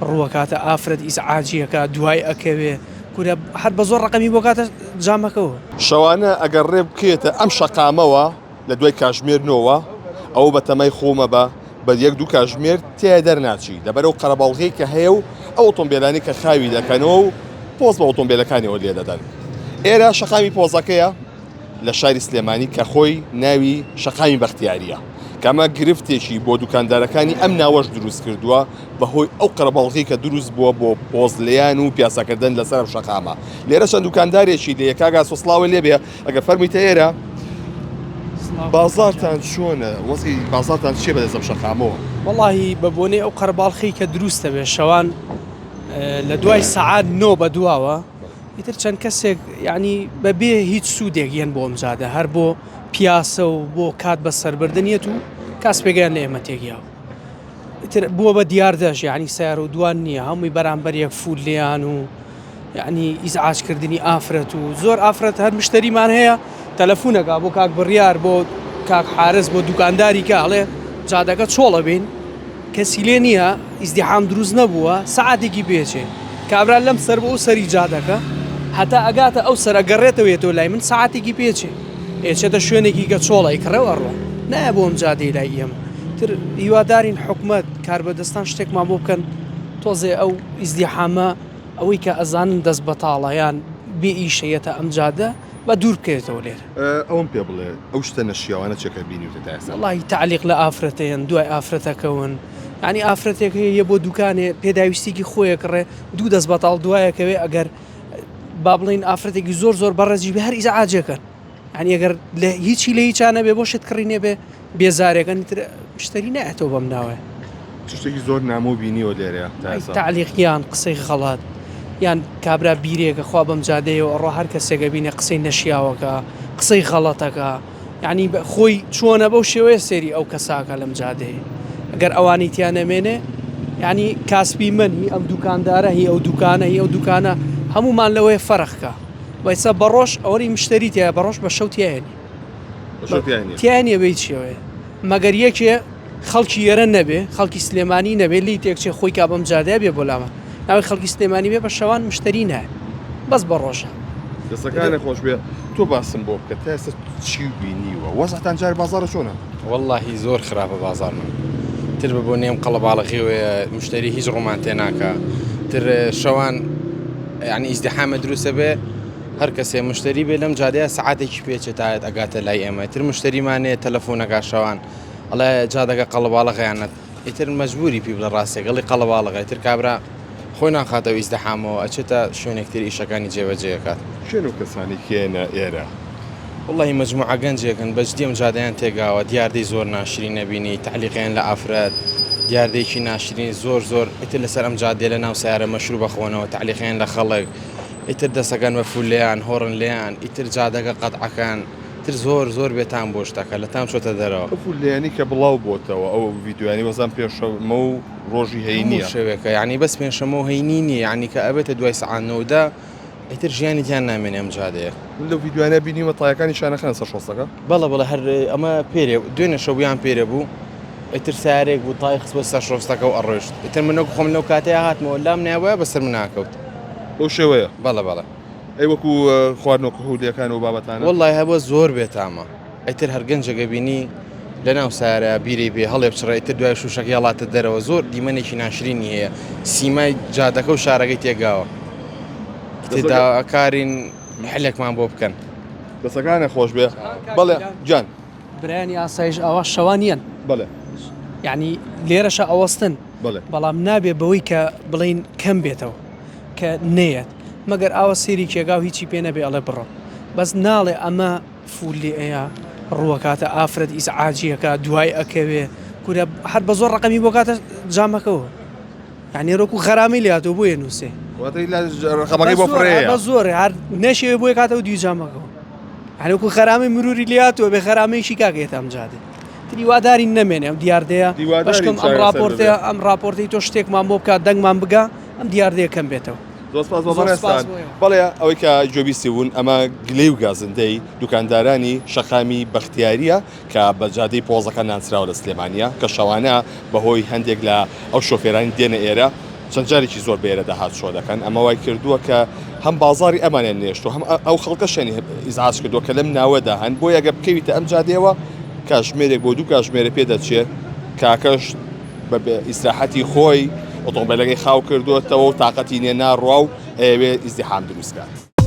ڕووەکاتە ئافرەت ئیزعاجیەکە دوای ئەکەوێ کورە هەر بە زۆر ڕقەمی بۆ کاتە جامەکەوە. شەوانە ئەگەر ڕێ بکەیەتە ئەم شەقامەوە لە دوای کاژمێر نۆوە ئەوە بە تەمای خۆمە بە بە یەک دوو کاژمێر تێیا دەرناچی لەبەر ئەو قەرەباڵغیەی کە هەیە و ئەو ئۆتۆمبێلانەی کە خاوی دەکەنەوە و پۆز بە ئۆتۆمبێلەکانیەوە لێدەدەن ئێرە شەقامی پۆزەکەیە لە شاری سلێمانی کە خۆی ناوی شەقامی بەختیاریە کە ئەمە گرفتێکی بۆ دوکاندارەکانی ئەم ناوەش دروست کردووە بەهۆی ئەو قەرەباڵغی کە دروست بووە بۆ پۆزلێیان و پیاسەکردن لەسەر ئەم شەقامە لێرە چەند دوکاندارێکی لێیە کاک ئاسۆ سڵاوە لێبێ ئەگەر فەرموویتە ئێرە بازاڕتان چۆنە وەزعی بازاڕتان چییە بەدەست ئەم شەقامەوە؟ وەڵاهی بە بۆنەی ئەو قەرەباڵخی کە دروستە بێ شەوان لە دوای سەعات نۆ بە دواوە ئیتر چەند کەسێک یعنی بەبێ هیچ سوودێک یەن بۆ ئەم جادە هەر بۆ پیاسە و بۆ کات بەسەربردنیەت و کاسپێگەیان لە ئێمە تێگیاوە ئیتر بووە بە دیاردەش یعنی سیارە و دوان نییە هەمووی بەرامبەر یەک فول لێیان و یعنی ئیزعاجکردنی ئافرەت و زۆر ئافرەت هەر مشتریمان هەیە تەلەفونەکە بۆ کاک بڕیار بۆ کاک حارس بۆ دوکانداری کە ئەڵێ جادەکە چۆڵە بین کەسی لێ نییە ئیزدیحام دروست نەبووە سەعاتێکی پێچێ کابرا لەم سەر بۆ ئەو سەری جادەکە هەتا ئەگاتە ئەو سەر ئەگەڕێتەوە یەتەوە لای من سەعاتێکی پێچێ ئێچێتە شوێنێکی کە چۆڵە ئەیکڕێ و ئەڕوا نایە بۆ ئەم جادەی لای ئێمە تر هیوادارین حکومەت کاربەدەستان شتێکمان بۆ بکەن تۆزێ ئەو ئیزدیحامە ئەوەی کە ئەزانن دەست بەتاڵە یان بێ ئیشە یەتە ئەم جادە با دوور بکەوێتەوە لێرە. ئەوەم پێ بڵێ ئەو شتە نەشیاوانە چیە کە بینیوتە تا ئێستا؟ وەڵاهی تەعلیق لە ئافرەتەیەن دوای ئافرەتەکەون یانی ئافرەتێک هەیە یە بۆ دوکانێ پێداویستیکی خۆیە کڕێ دوو دەست بەتاڵ دوایەکەوێ ئەگەر با بڵین ئافرەتێکی زۆر زۆر بەڕێزیش بێ هەر ئیزعاجەکەن یانی ئەگەر لە هیچی لە هیچانە بێ بۆ شت کڕینێ بێ بێزارەکەن تر مشتری نایەتەوە بەم ناوەیە. چ شتێکی زۆر نامۆ بینیوە لێرە تا ئێستا؟ تەعلیق یان قسەی غەڵەت یان کابرا بیرێکە خوا بەم جادەیەوە ئەڕوا هەر کەسێک ئەبینێ قسەی نەشیاوەکە قسەی غەڵەتەکە یعنی خۆی چۆنە بەو شێوەیە سێری ئەو کەساکە لەم جادەیە ئەگەر ئەوانی تیا نەمێنێ یعنی کاسپی من هی ئەم دوکاندارە هی ئەو دوکانە هی ئەو دوکانە هەمومان لەوەیە فەرقکە وایسا بەڕۆژ ئەوەی مشتری تایە بەڕۆژ بە شەو تیایە تیا نیە بە هیچ شێوەیە مەگەر یەکێ خەڵکی ئێرە نەبێ خەڵکی سلێمانی نەبێ لی تێکچێ خۆی کا بەم جادەیە بێ بۆ لامان ناوی خەڵکی سلێمانی بێ بە شەوان مشتری نایە بەس بە ڕۆژە. دەستەکانت خۆش بێ تۆ باسم بۆ بکە تا ئێستا چی بینیوە وەزعتان جار بازاڕە چۆنە؟ وەڵاهی زۆر خراپە بازاڕمان تر بە بۆ نێم قەڵەباڵغیەوەیە مشتری هیچ ڕوومان تێ ناکا تر شەوان یعنی ئیزدحامە دروستە بێ هەر کەسێ مشتری بێ لەم جادەیە سەعاتێکی پێچێ تا ئەگاتە لای ئێمە ئیتر مشتریمان نێ تەلەفۆنەکە شەوان ئەڵێ جادەکە قەڵەباڵغە یان نە ئیتر مەجبوری پی بڵێ ڕاستێک ئەڵی قەڵەباڵغە ئیتر کابرا خۆی ناخاتەوە ئیزدحامەوە ئەچێتە شوێنێک تر ئیشەکانی جێبەجێ ئەکات. کێن ئەو کەسانەی کێنە ئێرە؟ وەڵاهی مەجموعە گەنجێکن بەجدی ئەم جادەیان تێگاوە دیاردەی زۆر ناشرین ئەبینی تەعلیقیان لە ئافرەت دیاردەیەکی ناشرین زۆر زۆر ئیتر لەسەر ئەم جادەیە لە ناو سەیارە مەشروب ئەخۆنەوە تەعلیقیان لە خەڵک ئیتر دەسەکەن بە فولەیان هۆڕن لێیان ئیتر جادەکە قەتعەکەن تر زۆر زۆر بێتام بۆ شتەکە لە تام چۆتە دەرەوە. ئەو فولەیانەی کە بڵاو بۆتەوە ئەو ڤیدیۆیانەی وەزان پێنجشەممە و ڕۆژی هەینیە. هەموو شەوێکە یانی بەس پێنجشەممە و هەینی نیە یانی کە ئەبێتە دوای سەعات نۆ و دە ئیتر ژیانی تیا نامێنێ ئەم جادەیە. من لەو ڤیدیۆیانە بینیومە تایەکانی شانەخەنە سەر شۆستەکە. بەڵێ بەڵێ هەر ئەمە پێرێ دوێنێ شەو یان پێرێ بوو ئیتر سەیارەیەک بوو تای خستبووە سەر شۆستەکە و ئەڕۆیشت ئیتر من وەک خۆم لەو کاتەیا هاتمەوە لام نایابووایە بەسەر منا کەوت. بەو شێوەیە؟ بەڵێ بەڵێ. ئەی وەکو خواردنەوە کحولیەکان و بابەتانە؟ وەڵای هەبووە زۆر بێتامە ئیتر هەر گەنجێک ئەبینی لەناو سەیارەیا بیرەی بێ هەڵێ بچڕێ ئیتر دوای شوشەکەی هەڵاتە دەرەوە زۆر دیمەنێکی ناشرینی هەیە سیمای جادەکە و شارەکەی تێگاوە ئیتر داواکارین حلێکمان بۆ بکەن. دەستەکانت خۆش بێ بەڵێ گیان. برایانی ئاسایش ئاوا شەوان یەن. بەڵێ. یانی لێرەشە ئەوەستن. بەڵێ. بەڵام نابێ بەوەی کە بڵێین کەم بێتەوە کە نەیەت مەگەر ئاوا سەیری کێگا و هیچی پێ نەبێ ئەڵێ بڕۆ بەس ناڵێ ئەمە فول لێ ئەیا ڕووەکاتە ئافرەت ئیزعاجیەکە دوای ئەکەوێ کورە هەر بە زۆر ڕقەمی بۆ کاتە جامەکەوە یعنی ڕۆکو غەرامی لێ هاتووە بۆیە نووسێ واتە لە ڕقەمەکەی بۆ فڕێیە بە زۆر هەر نەشێوێ بۆیە کاتەوە دوی جامەکەوە یعنی وەکو غەرامەی مروری لێ هاتووە بێ غەرامەیەکی کاکە یەتە ئەم جادەی تر هیوادارین نەمێنێ ئەم دیاردەیە هیوادارین بەشکم ئەم چارەسەر ڕاپۆرتەیە ببێ. ئەم ڕاپۆرتەی تۆ شتێکمان بۆ بکات دەنگمان بگا ئەم دیاردەیە کەم بێتەوە. زۆر سپاس بۆ زۆر سپاس بەڕێزتان. بۆ ئێوە. بەڵێ ئەوەی کە گوێبیستی بوون ئەمە گلەی و گازندەی دوکاندارانی شەقامی بەختیارییە کە بە جادەی پۆزەکە ناسراوە لە سلێمانییە کە شەوانە بەهۆی هەندێک لە ئەو شۆفێرانی دێنە ئێرە. چەند جارێکی زۆر بێرەدا هاتوچۆ دەکەن، ئەمە وای کردووە کە هەم بازاڕی ئەمانیان نێشتووە هەم ئەو خەڵکەشیان ئیزعاج کردووە کە لەم ناوەدا هەن، بۆیە گەر بکەویتە ئەم جادەیەوە کاژمێرێک بۆ دوو کاژمێرە پێ دەچێت، کاکەش بە ئیسراحەتی خۆی ئۆتۆمبێلەکەی خاو کردووەتەوە و تاقەتی نییە ناڕوا و ئەیەوێ ئیزدیحام دروست کات.